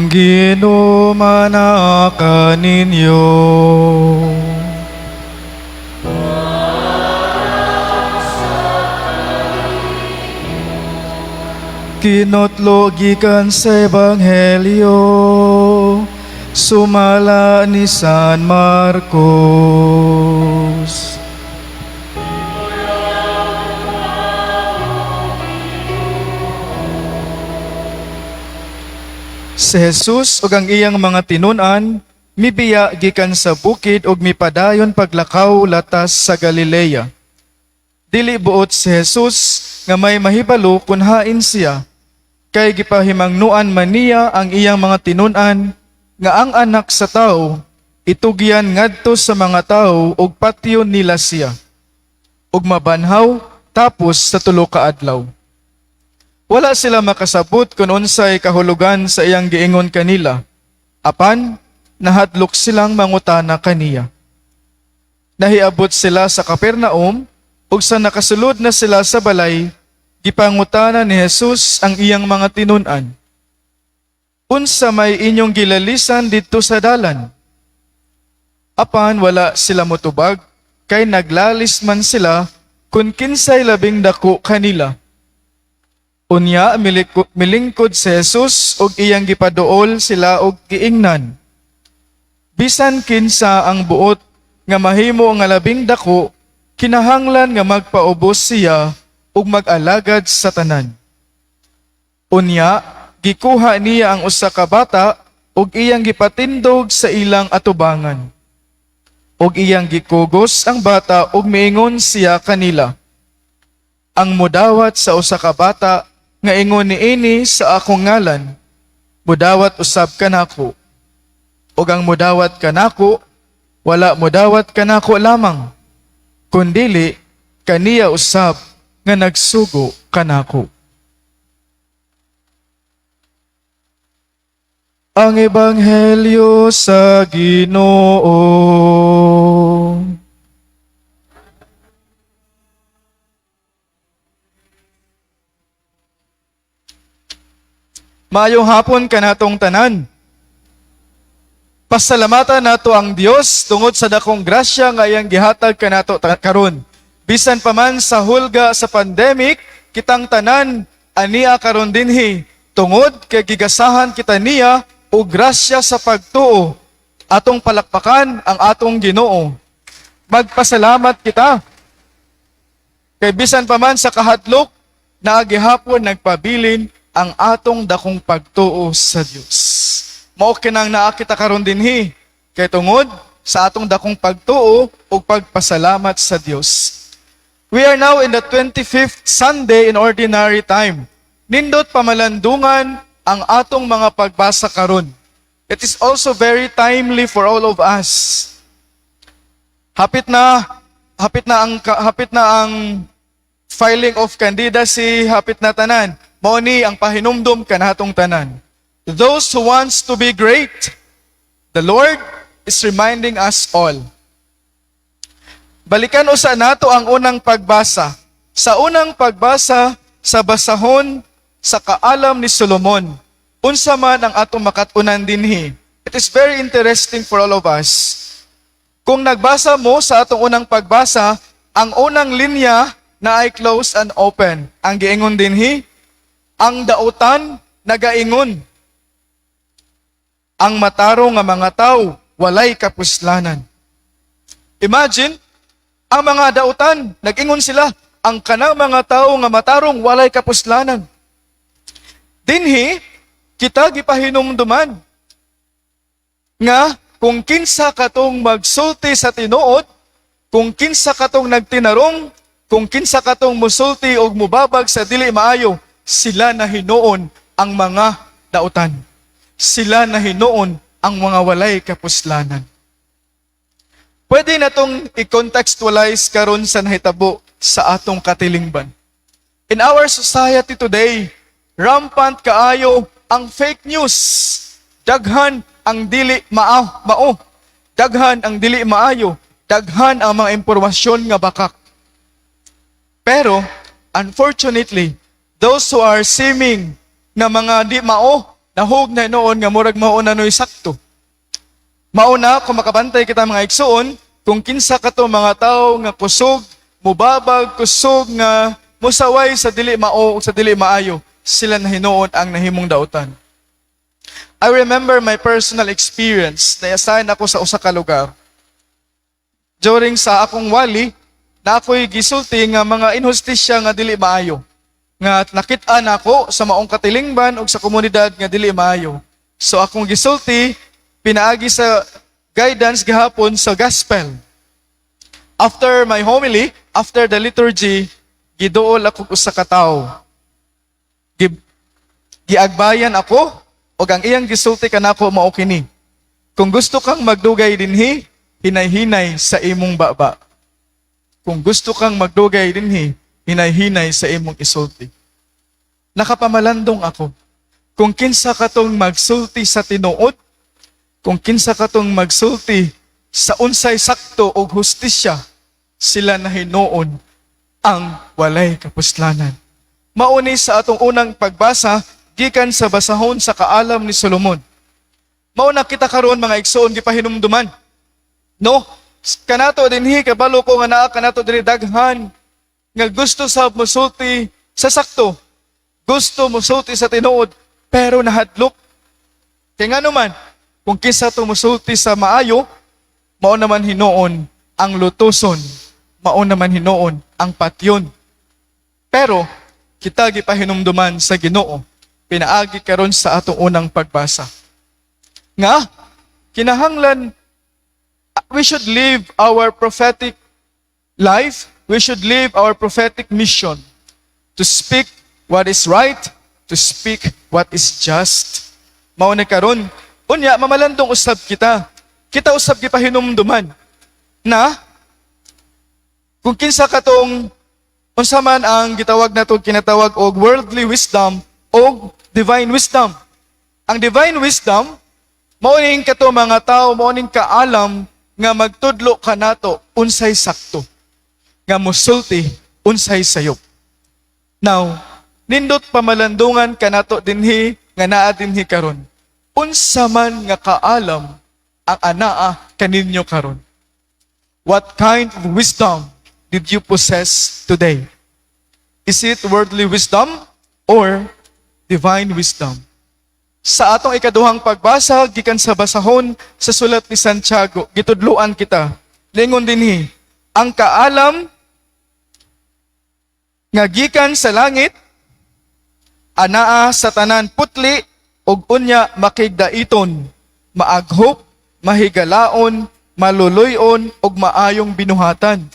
Ang Ginoo manaa kaninyo. Kinotlo gikan sa Ebanghelyo sumala ni San Marcos. Si Jesus ug ang iyang mga tinun-an mibiya gikan sa bukid ug mipadayon paglakaw latas sa Galilea. Dili buot si Jesus nga may mahibalo kun hain siya, kay gipahimangnuan man niya ang iyang mga tinun-an nga ang Anak sa Tawo itugyan ngadto sa mga tawo ug patyon nila siya ug mabanhaw tapos sa 3 ka adlaw. Wala sila makasabot kung unsay kahulugan sa iyang giingon kanila. Apan, nahadlok silang mangutana kaniya. Nahiabot sila sa Capernaum, ug sa nakasulod na sila sa balay, gipangutana ni Jesus ang iyang mga tinun-an. "Unsa may inyong gilalisan didto sa dalan?" Apan wala sila motubag, kay naglalis man sila kung kinsay labing dako kanila. Unya milingkod si Jesus ug iyang gipaduol sila og giingnan, "Bisan kinsa ang buot nga mahimo nga labing dako, kinahanglan nga magpaubos siya ug mag-alagad sa tanan." Unya gikuha niya ang usa ka bata ug iyang gipatindog sa ilang atubangan. Ug iyang gikugos ang bata ug miingon siya kanila, "Ang mudawat sa usa ka bata nga ingon niini sa akong ngalan, mudawat usab kanako. Ug ang mudawat kanako, wala mudawat kanako lamang, kundili kaniya usab nga nagsugo kanako." Ang Ebanghelyo sa Ginoo. Maayong hapon kanatong tanan. Pasalamatan nato ang Dios tungod sa dakong grasya nga iyang gihatag kanato karon. Bisan pa man sa hulga sa pandemic, kitang tanan ania karon dinhi tungod kay gigasahan kita niya og grasya sa pagtuo. Atong palakpakan ang atong Ginoo. Magpasalamat kita. Kay bisan pa man sa kahadlok, naa gihapon nagpabilin ang atong dakong pagtuo sa Dios. Mao kinang naa kita karon dinhi kay tungod sa atong dakong pagtuo ug pagpasalamat sa Dios. We are now in the 25th Sunday in Ordinary Time. Nindot pamalandungan ang atong mga pagbasa karon. It is also very timely for all of us. Hapit na ang filing of candidacy, hapit na tanan. Mao ni ang pahinumdom kanatong tanan. Those who wants to be great, the Lord is reminding us all. Balikan usa nato ang unang pagbasa. Sa unang pagbasa, sa basahon sa kaalam ni Solomon, unsa man ang atong makat-unan dinhi? It is very interesting for all of us. Kung nagbasa mo sa atong unang pagbasa, ang unang linya na ay close and open. Ang giingon dinhi, ang dautan nagaingon, ang matarong nga mga tao walay kapuslanan. Imagine, ang mga dautan, nag-ingon sila, ang kanang mga tao nga matarong walay kapuslanan. Dinhi, kita gipahinumduman nga kung kinsa katong magsulti sa tinuod, kung kinsa katong nagtinarong, kung kinsa katong musulti og mubabag sa dili maayo, sila na hinuon ang mga dautan. Sila na hinuon ang mga walay kapuslanan. Pwede na tong i-contextualize karon sa nahitabo sa atong katilingban. In our society today, rampant kaayo ang fake news. Daghan ang dili mao. Daghan ang dili maayo. Daghan ang mga impormasyon nga bakak. Pero, unfortunately, those who are seeming na mga di mao, Nahug na noon nga murag mao na no'y sakto. Mao na kung makabantay kita, mga igsuon, kung kinsa kato mga tawo nga kusog, mubabag, kusog nga musaway sa dili mao o sa dili maayo, sila na hinuon ang nahimong dautan. I remember my personal experience na assign ako sa usa ka lugar. During sa akong wali, na ako'y gisulti nga mga inhustisya nga dili maayo. Nga nakit-an ako sa maong katilingban ug sa komunidad nga dili maayo. So akong gisulti pinaagi sa guidance gihapon sa gospel. After my homily, after the liturgy, giduol ako usa ka tawo. Giagbayan ako ug ang iyang gisulti kanako mao kini: "Kung gusto kang magdugay dinhi, hinay-hinay sa imong baba. Kung gusto kang magdugay dinhi, hinay-hinay sa imong isulti." Nakapamalandong ako. Kung kinsa katong magsulti sa tinuod, kung kinsa katong magsulti sa unsay sakto og hustisya, sila na hinuon ang walay kapuslanan. Mao ni sa atong unang pagbasa gikan sa basahon sa kaalam ni Solomon. Mao na kita karon, mga igsoon, gipahinumduman. No? Kanato dinhi, kabalo ko nga naa kanato diri daghan nga gusto sa musulti sa sakto. Gusto musulti sa tinuod pero nahadlok. Kay ngano man, kung kinsa to musulti sa maayo, mao naman hinuon ang lutuson, mao naman hinuon ang patyon. Pero kita gipahinumduman sa Ginoo pinaagi karon sa atong unang pagbasa nga kinahanglan we should live our prophetic life, we should live our prophetic mission to speak what is right, to speak what is just. Mao na karon, unya mamalandong usab kita. Kita usab gipahinumduman na kung kinsa katong unsa man ang gitawag nato, kinatawag og worldly wisdom o divine wisdom. Ang divine wisdom mao ning kato mga tao, mao ning kaalam nga magtudlo kanato unsay sakto, nga musulti unsay sayop. Now, nindot pamalandungan kanato dinhi nga naa dinhi karon. Unsa man nga kaalam ang anaa kaninyo karon? What kind of wisdom did you possess today? Is it worldly wisdom or divine wisdom? Sa atong ikaduhang pagbasa gikan sa basahon sa sulat ni Santiago, gitudloan kita. Lingon dinhi, ang kaalam nga gikan sa langit anaa sa tanan putli ug unya makigdaiton, maaghop, mahigalaon, maluluy-on ug maayong binuhatan.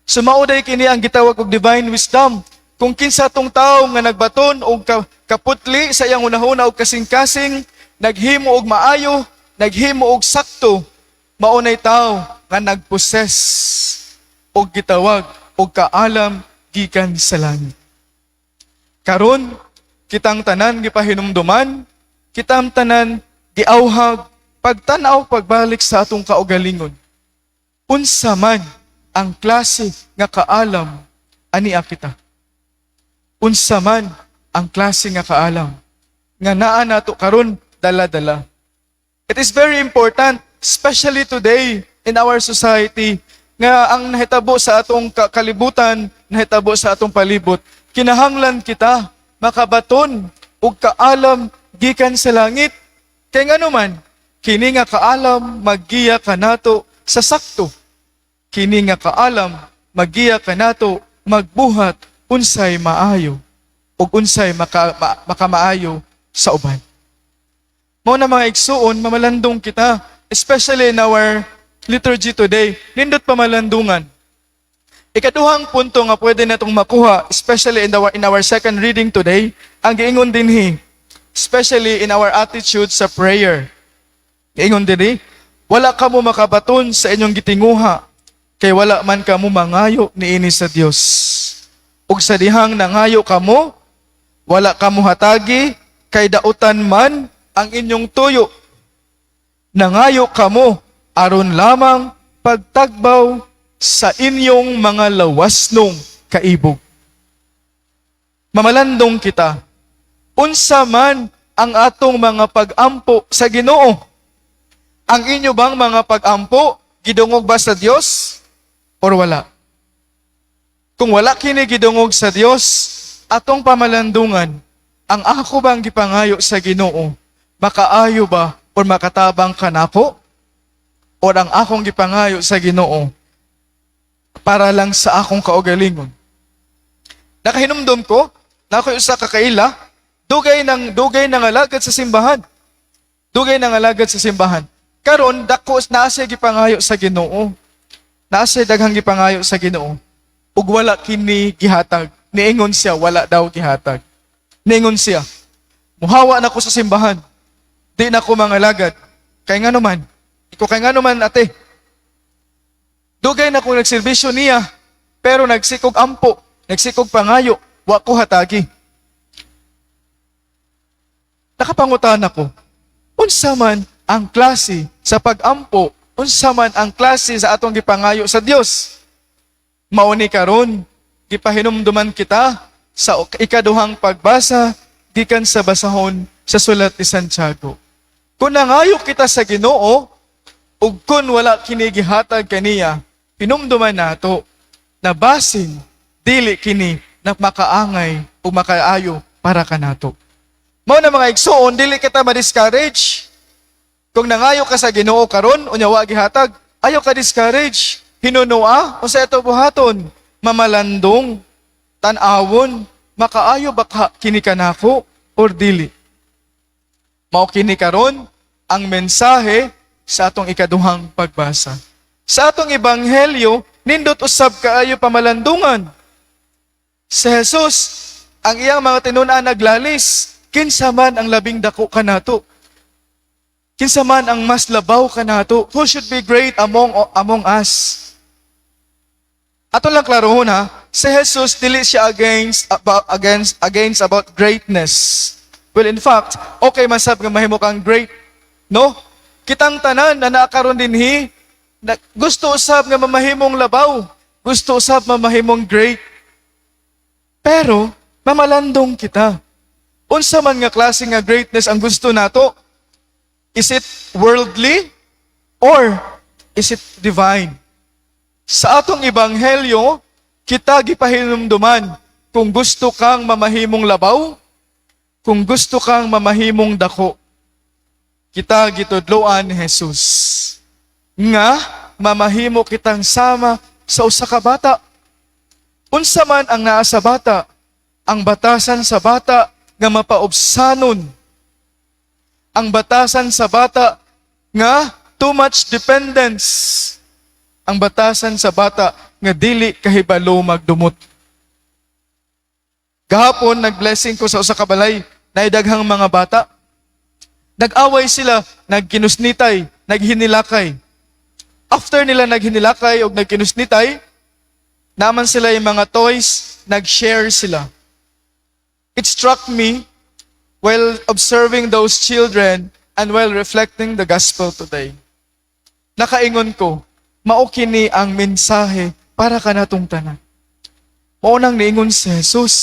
So mao day kini ang gitawag og divine wisdom. Kung kinsa tong tawo nga nagbaton og kaputli sa iyang hunahuna og kasing-kasing, naghimo og maayo, naghimo og sakto, mao nay tawo nga nagposes og gitawag og kaalam gikan sa langit. Karon, kitang tanan gipahinumduman, kitang tanan giawhag pagtan-aw pagbalik sa atong kaugalingon. Unsa man ang klase nga kaalam ania kita? Unsa man ang klase nga kaalam nga naa nato karon dala-dala? It is very important, especially today in our society, nga ang nahitabo sa atong kalibutan, nahitabo sa atong palibot, kinahanglan kita makabaton og kaalam gikan sa langit. Kay ngano man, kini nga kaalam maggiya kanato sa sakto. Kini nga kaalam maggiya kanato magbuhat unsay maayo ug unsay makamaayo sa uban. Mao na, mga igsuon, mamalandong kita, especially in our liturgy today, nindot pamalandungan. Ikaduhang punto nga pwede natong makuha, especially in our second reading today, ang giingon dinhi, especially in our attitude sa prayer. Giingon dinhi, "Wala kamo makabaton sa inyong gitinguha, kay wala man kamo mangayo niini sa Dios. Ug sa dihang nangayo kamo, wala kamo hatagi, kay dautan man ang inyong tuyo. Nangayo kamo aron lamang pagtagbaw sa inyong mga lawasnong kaibog." Mamalandong kita, unsa man ang atong mga pag-ampo sa Ginoo. Ang inyo bang mga pag-ampo gidungog ba sa Dios or wala? Kung wala kini gidungog sa Dios, atong pamalandungan, ang ako bang gipangayo sa Ginoo, makaayo ba or makatabang kanako? Or ang akong gipangayo sa Ginoo para lang sa akong kaugalingon? Nakahinumdom ko, na ako'y usa ka kaila, dugay nang dugay nang alagad sa simbahan. Dugay nang alagad sa simbahan. Karon dako naa siya gipangayo sa Ginoo. Naa siya daghang gipangayo sa Ginoo. Ug wala kini gihatag. Niingon siya, wala daw gihatag. Niingon siya, "Muhawa na ko sa simbahan. Di na ko mangalagad." "Kay ngano man?" Iko, "Kay ngano man, ate?" "Dugay na kong nagserbisyo niya, pero nagsikog ampo, nagsikog pangayo, wa ko hatagi." Nakapangutan ako, unsa man ang klase sa pag-ampo, unsa man ang klase sa atong gipangayo sa Dios? Mao ni karon, gipahinumduman kita sa ikaduhang pagbasa gikan sa basahon sa sulat ni Santiago. Kung nangayo kita sa Ginoo, ug kung wala kini gihatag kaniya, hinumduman nato na basin dili kini na makaangay o makaayo para kanato. Mao na, mga igsoon, dili kita ma-discourage. Kung nangayo ka sa Ginoo karon unya wa gihatag, ayaw ka discourage. Hinunoa, unsa ato buhaton? Mamalandong, tan-awon, makaayo ba ka kini kanako or dili? Mao kini karon ang mensahe sa atong ikaduhang pagbasa. Sa atong ebanghelyo, nindot usab kaayo pamalandungan. Si Jesus, ang iyang mga tinun-an naglalis, kinsa man ang labing dako kanato? Kinsa man ang mas labaw kanato? Who should be great among us? Ato lang klarohon ha, si Jesus, dili siya against about greatness. Well, in fact, okay man sab nga mahimo kang great, no? Kitang tanan na naa karon dinhi, na gusto usab nga mamahimong labaw, gusto usab mamahimong great. Pero mamalandong kita. Unsa man nga klase nga greatness ang gusto nato? Is it worldly or is it divine? Sa atong ebanghelyo, kita gipahinumduman, kung gusto kang mamahimong labaw, kung gusto kang mamahimong dako, kita gitudloan ni Jesus nga mamahimo kitang sama sa usa ka bata. Unsa man ang naa sa bata? Ang batasan sa bata nga mapaubsanon. Ang batasan sa bata nga too much dependence. Ang batasan sa bata nga dili kahibalo magdumot. Gahapon, nag-blessing ko sa usa ka balay, naay daghang mga bata. Nag-away sila, nagkinusnitay, naghinilakay. After nila naghinilakay o nagkinusnitay, naman sila yung mga toys, nag-share sila. It struck me while observing those children and while reflecting the gospel today. Nakaingon ko, mao kini ang mensahe para kanatong tanan. Mao nang niingon si Jesus,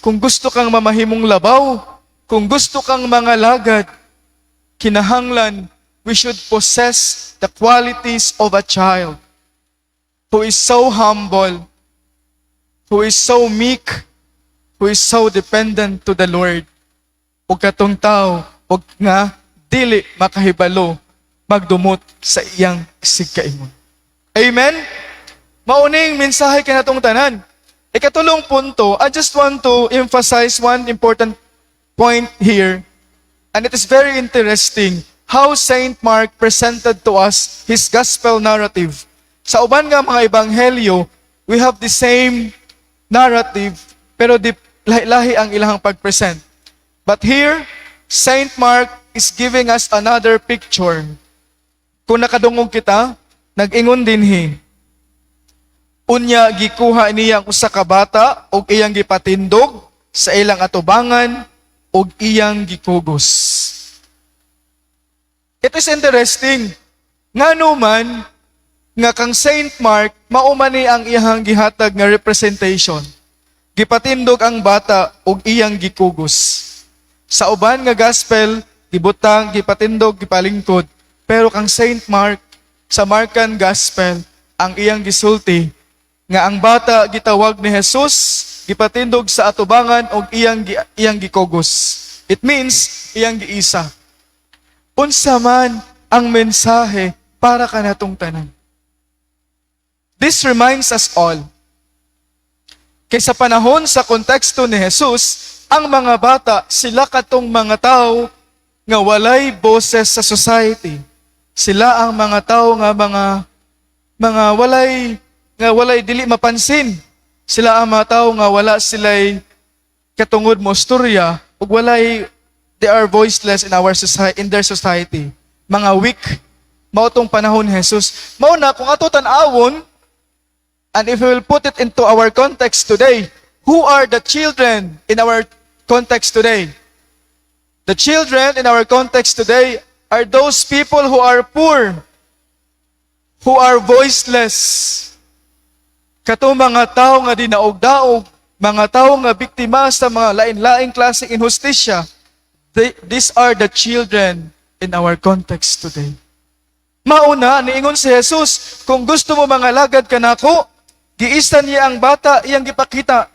kung gusto kang mamahimong labaw, kung gusto kang mangalagad, kinahanglan we should possess the qualities of a child who is so humble, who is so meek, who is so dependent to the Lord. Ug katong tao ug nga dili makahibalo magdumot sa iyang isigkaingon. Amen? Mao ning mensahe kanatong tanan. Ikatulong punto, I just want to emphasize one important point here. And it is very interesting how Saint Mark presented to us his gospel narrative. Sa uban nga mga ebanghelyo, we have the same narrative, pero di, lahi-lahi ang ilang pag-present. But here, Saint Mark is giving us another picture. Kung nakadungog kita, nag-ingon dinhi, "Unya gikuha niya ang usa ka bata ug iyang gipatindog sa ilang atubangan ug iyang gikugos." It is interesting. Ngano man nga kang Saint Mark, mao man ni ang iyang gihatag nga representation? Gipatindog ang bata ug iyang gikugos. Sa uban nga gospel, gibutang, gipatindog, gipalingkod. Pero kang Saint Mark, sa Markan Gospel, ang iyang gisulti nga ang bata gitawag ni Jesus, gipatindog sa atubangan og iyang gikugos. It means iyang giisa. Unsa man ang mensahe para kanatong tanan? This reminds us all kay sa panahon sa konteksto ni Jesus, ang mga bata, sila katong mga tao nga walay boses sa society. Sila ang mga tao nga mga walay dili mapansin. Sila ang mga tao nga wala sila'y katungod mo storya ug walay, they are voiceless in our society, in their society. Mga weak mao tong panahon ni Jesus. Mao na kung ato tan-awon, and if we will put it into our context today, who are the children in our context today? The children in our context today are those people who are poor, who are voiceless. Kato mga tao nga dinaog-daog, mga tao nga biktima sa mga lain-laing klaseng inhustisya. These are the children in our context today. Mauna, niingon si Jesus, "Kung gusto mo mangalagad ka nako," giisa niya ang bata, iyang gipakita.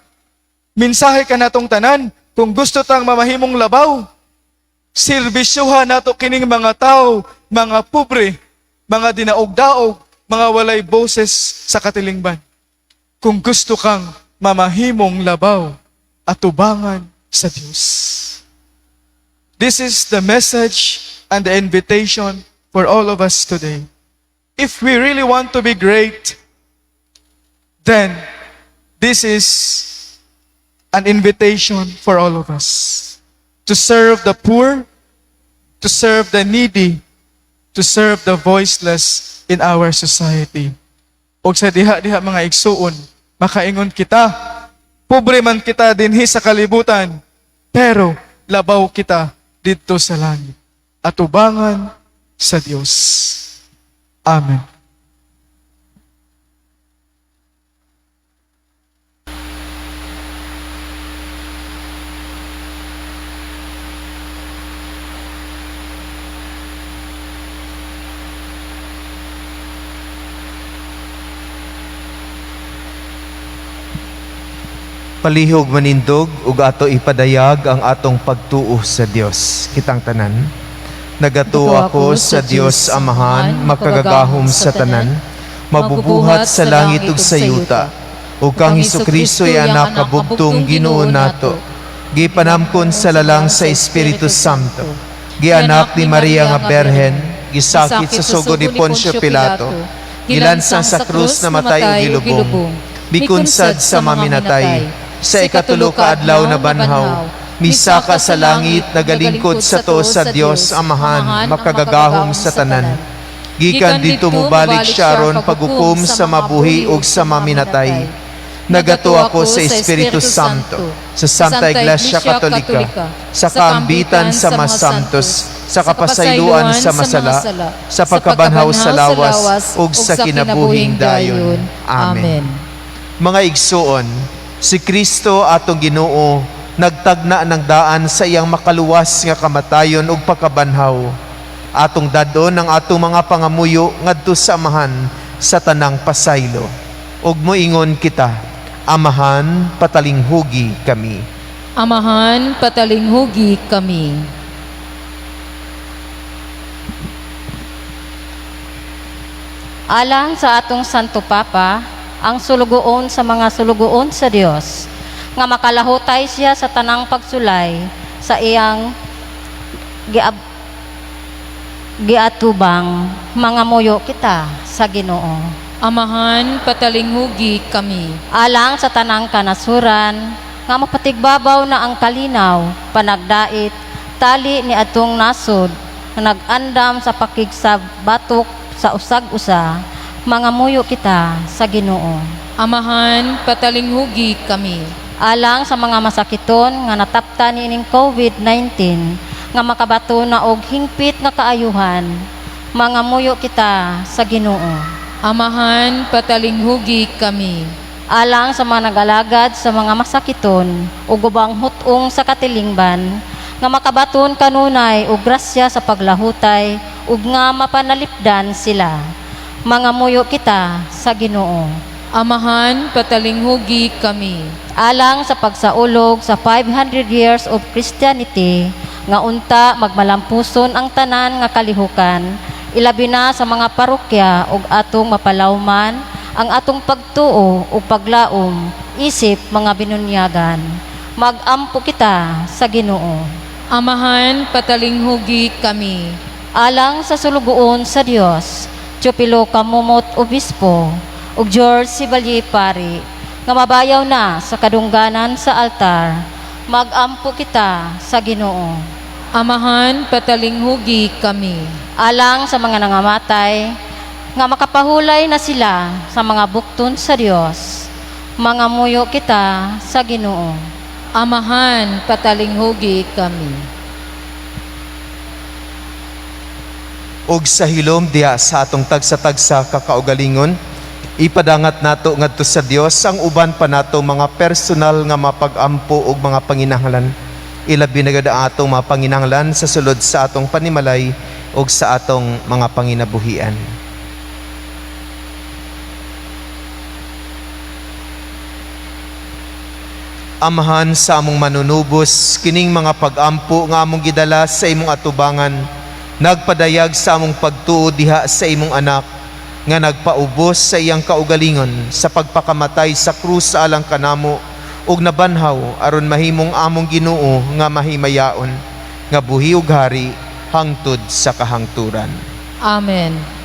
Mensahe kanatong tanan, kung gusto tang mamahimong labaw, serbisyuhan nato kining mga tao, mga pobre, mga dinaog-daog, mga walay boses sa katilingban. Kung gusto kang mamahimong labaw, atubangan sa Dios. This is the message and the invitation for all of us today. If we really want to be great, then this is an invitation for all of us to serve the poor, to serve the needy, to serve the voiceless in our society. Og sa diha-diha, mga igsuon, makaingon kita, pobre man kita dinhi sa kalibutan, pero labaw kita didto sa langit. Atubangan sa Dios. Amen. Palihog manindog ug ato ipadayag ang atong pagtuo sa Dios. Kitang tanan. Nagatuo ako sa Dios Amahan, makagagahom sa tanan, mabubuhat sa langit ug sa yuta, ug kang Hesukristo iya anak kabugtong Ginoo nato, gipanamkon sa lalang sa Espiritu Santo, gianak ni Maria nga Berhen, gisakit sa sugod ni Poncio Pilato, gilansang sa krus, namatay ug gilubong, mikunsad sa maminatay, sa ikatulo ka adlaw nabanhaw, misaka sa langit, nagalingkod sa tuo sa Dios Amahan, makagagahom sa tanan. Gikan didto mobalik siya aron paghukom sa mabuhi ug sa maminatay. Nagatuo ako sa Espiritu Santo, sa Santa Iglesia Katolika, sa kaambitan sa mga santos, sa kapasayloan sa masala, sa pagkabanhaw sa lawas, ug sa kinabuhing dayon. Amen. Mga igsuon, si Kristo atong Ginoo nagtagna ng daan sa iyang makaluwas nga kamatayon ug pagkabanhaw. Atong dad-on ang atong mga pangamuyo ngadto sa Amahan sa tanang pasaylo. Ug moingon kita, Amahan, patalinghugi kami. Amahan, patalinghugi kami. Alang sa atong Santo Papa, ang sulugoon sa mga sulugoon sa Dios, nga makalahutay siya sa tanang pagsulay sa iyang giatubang, mangamuyo kita sa Ginoo. Amahan, patalinghugi kami. Alang sa tanang kanasuran, nga mapatigbabaw na ang kalinaw, panagdait, tali ni atong nasod, nga nag-andam sa pakigsabatok sa usag-usa, mangamuyo kita sa Ginoo. Amahan, patalinghugi kami. Alang sa mga masakiton nga natapta niining COVID-19, nga makabato na og hingpit nga kaayuhan, mangamuyo kita sa Ginoo. Amahan, patalinghugi kami. Alang sa mga nag-alagad sa mga masakiton ug ubang hut-ong sa katilingban, Nga makabaton kanunay og grasya sa paglahutay ug nga mapanalipdan sila. Mangamuyo kita sa Ginoo. Amahan, patalinghugi kami. Alang sa pagsaulog sa 500 years of Christianity, nga unta magmalampuson ang tanan nga kalihukan, ilabi na sa mga parokya, ug atong mapalawman ang atong pagtuo ug paglaom isip mga binunyagan. Magampo kita sa Ginoo. Amahan, patalinghugi kami. Alang sa sulugoon sa Dios, Teofilo Camomot Obispo ug George Sibalye Pari, nga mabayaw na sa kadungganan sa altar, magampo kita sa Ginoo. Amahan, patalinghugi kami. Alang sa mga nangamatay, nga makapahulay na sila sa mga bukton sa Dios, mangamuyo kita sa Ginoo. Amahan, patalinghugi kami. Og sa hilom diha sa atong tagsa-tagsa kakaugalingon, ipadangat nato ngadto sa Dios ang uban pa nato mga personal nga mapag-ampo og mga panginahanglan. Ilabi na gud ang atong mga panginahanglan sa sulod sa atong panimalay ug sa atong mga panginabuhian. Amahan sa among manunubos, kining mga pag-ampo nga among gidala sa imong atubangan, nagpadayag sa among pagtuo diha sa imong anak, nga nagpaubos sa iyang kaugalingon sa pagpakamatay sa krus alang kanamo, ug nabanhaw aron mahimong among Ginoo nga mahimayaon, nga buhi ug hari hangtod sa kahangturan. Amen.